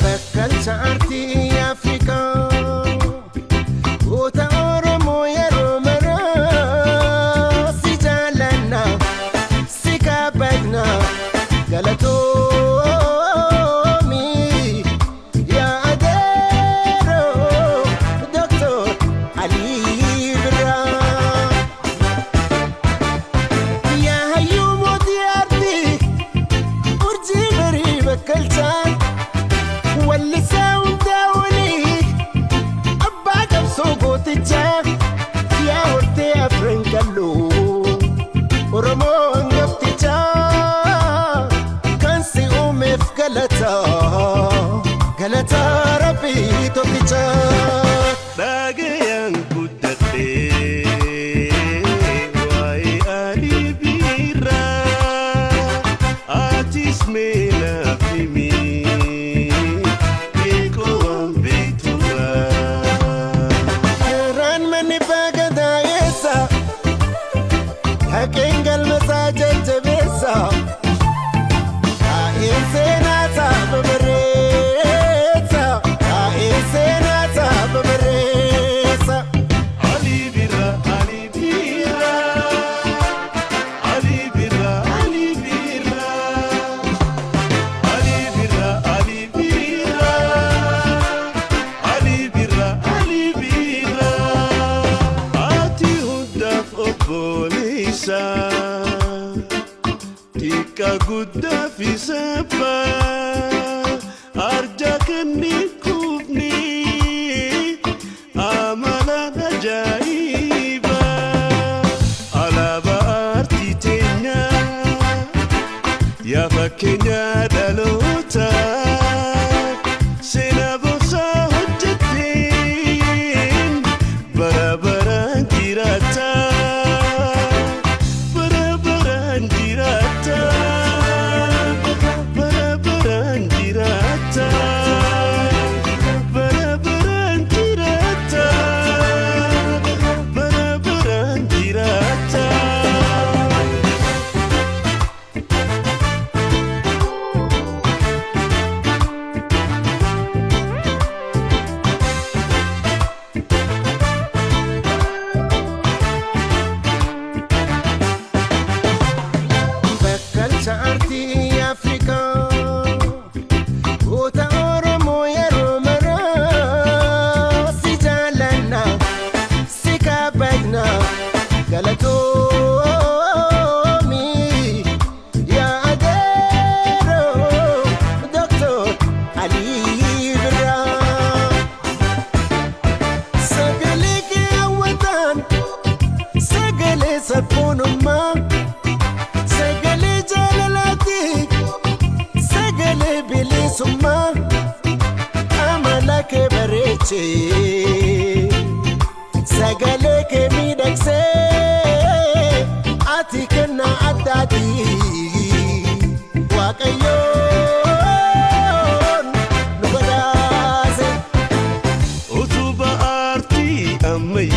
Bakkalcha aartii Afrikaa goota Oromoo yeroo maraa si jaallanna si kabajna galatoomi yaa adeeroo Dooktor Alii Birraa. Yaa hayyuu mootii aartii urjii barii bakkalchaa. Wallisaa hundaa olii abbaa qabsoo gootichaa yaa hortee afran qalloo Oromoo hangaftichaa kan si uumeef galataa galataa rabbii tokkichaa. Dhagayaan guddadhee waa'ee Alii Birraa atis mee naaf himi beekoo waan beekturraa. Karaan manni baagadaa eessa? Haqeen galmasaa jajjabeessa. Taa'een seenaa taaba bareessa. Taa'een seenaa taaba bareessa. Ali Birraa, Ali Birraa, Ali Birraa, Ali Birraa, Ali Birraa, Ali Birraa, Ali Birraa, Ali Birraa. Ati hundaaf obboleessa, xiqqaa guddaa fi sabbaa, arja kanneen kuufni. Amala ajaa'iba alaabaa aartii teenyaa yaa fakkeenya dhaloota seenaa boonsaa hojjetteen bara baraan jiraata bara baraan jiraata bara baraan jiraata. Bara baraan jiraata, bara baraan jiraata. Bakkalcha aartii Afrikaa goota Oromoo yeroo maraa si jaallanna si kabajna galatoomi yaa adeeroo Dooktor Alii Birraa. Sagalee kee hawwataan sagalee sabboonummaa. Sagalee jaalalaati, sagalee bilisummaa, amala kee bareechee, sagalee kee miidhagsee, ati kennaa addaati, Waaqayyoon nu badhaase. Utubaa aartii ammayyaa.